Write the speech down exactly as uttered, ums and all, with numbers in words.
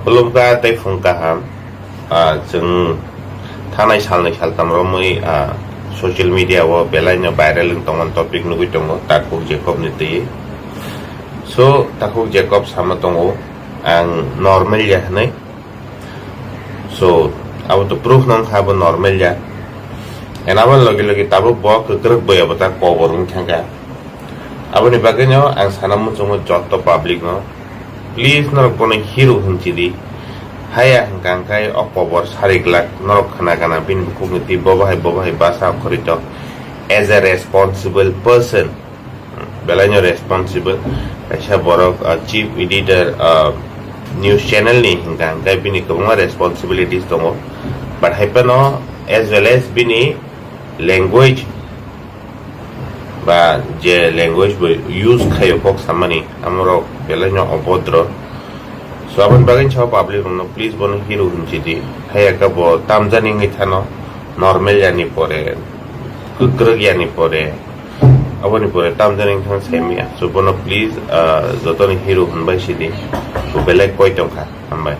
Khulumkha tei phung kaham. Ah, chwng thanai salnwi saltam romwi, ah, social media o belai no viral wng tongmani topic nugwi tongo, Takhuk Jacob ni twi. So, Takhuk Jacob sama tongo, ang normal ya hwnwi. So, abo to proof nang kha, abo normal ya. And abo logi logi tabuk bo kwkrwk boi abo ta kobor wng thangkha. Aboni bagwi no ang sana muchungo jotto public no, please norok bono hero hwnchi di. Haya hwnkha hwnkhe o kobor sari glak norok khna gana bini bukhuk ni twi bo bahai bo bahai basa khori to as a responsible person. Belai no responsible kaisa borok, uh, chief editor, uh, news channel ni hwnkha hwnkhe bini kwbangma responsibilities tongo, but hai phano as well as bini language ba je language bo use khaio kok samani, amorok belai no obodro. So, aboni bagwi sa public rokno, please bono hero hwnchi di. Haya khe bo tamjani wngwi thano, normal yani pore, kwkrwk yani pore, aboni pore tamjani wngwi thano semiya. So, bono please, ah, jotoni hero hwnbai sidi. Bo belai koi tongkha. Hambai.